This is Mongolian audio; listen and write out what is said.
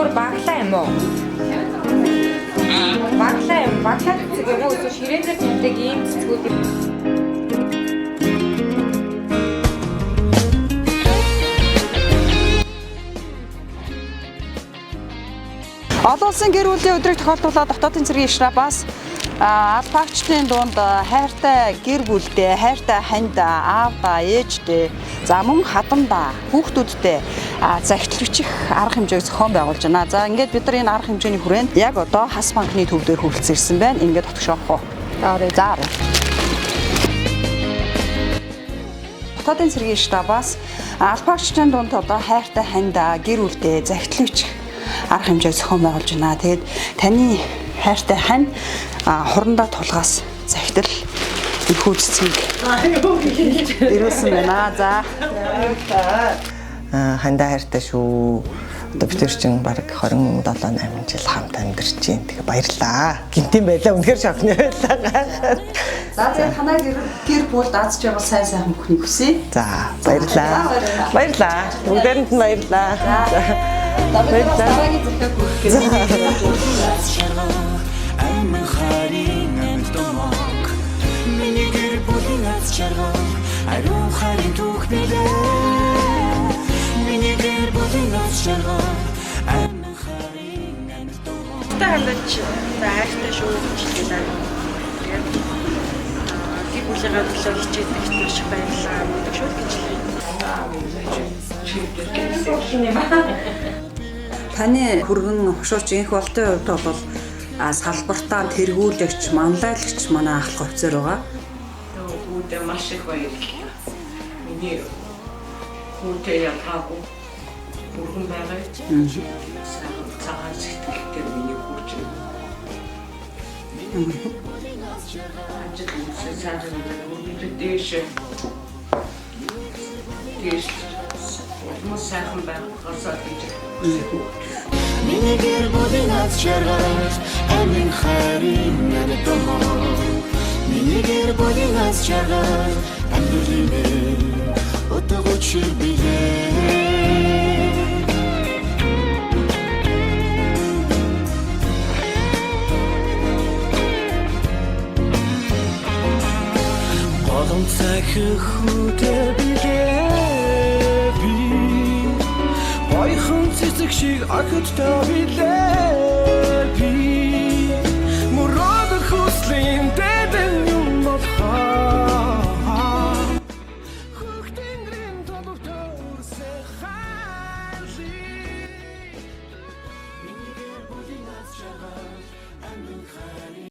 Өөр баглаа юм уу? Баглаа юм. Баглаа цэцэг юм уу? Эсвэл ширээн дээр тавьдаг ийм цэцгүүд юм. Олон улсын гэр бүлийн өдрийг тохиолдуулаад дотоодын цэргийн штабаас албаагчдын дунд хайртай гэр бүлдээ, хайртай ханьдаа, аавдаа, ээждээ, за мөн хадамдаа, хүүхдүүддээ захидал бичих арга хэмжээг зохион байгуулж байна. За ингээд бид нар энэ арга хэмжээний хүрээнд яг одоо Хас банкны төв дээр хүрэлцэн ирсэн байна. Ингээд дотгошоо авах уу? За орё. Дотоодын цэргийн штабаас албаагчдын дунд одоо хайртай ханьдаа, гэр бүлдээ захидал бичих арга хэмжээг зохион байгуулж байна. Тэгээд таны хайртай хань хурандаа тулгаас захидал энэхүү цэцгийг ирүүлсэн байна. За. Хандаа хайртай шүү. Одоо бид нар чинь бараг 27 8 жил хамт амьдарч байна. Тэгээ баярлаа. Гинтийн байлаа. Үнэхээр шокны байлаа. Гайхаад. За тэгээд танай гэр бүлд аз жаргал сайн сайхан бүхнийг хүсье. За баярлаа. Баярлаа. Бүгдээрэнд нь баярлаа. За. За бид нар бас дараагийн захиаг хүргэх гэж. Амин харин амьд домог. Миний гэр бүлийн аз жаргал ариун харин түүх билээ. Миний гэр бүлийн аз жаргал амин харин амьд домог. Та хандаж за айртай шүү гэж хэлээ. Тэгээд гэр бүлийнхаа төлөө хичээдэгт маш их баярлалаа. Мундаг шүү гэж хэлье. Таны хүргэн хошууч инх болтын хувьд бол салбартаа тэргүүлэгч, манлайлагч манай ахлах офицер байгаа. Хүүдээ маш их баярлалаа. Миний хүүтэй ялгаагүй бүрхэн байгаа. Сайхан цагаан сэтгэлтэй миний хүү чинь. Ажил үйлсээ сайхан өргөдөө дээш дээш улмаас сайхан байхгаасаа гэж хүсэв. Миний гэр бүлийн аз жаргал амин харин амьд домог. Миний гэр бүлийн аз жаргал амьдралын минь утга учир билээ. Голом цахих хүтэй билээ би. Ойхон цэцэг шиг охидтой билээ.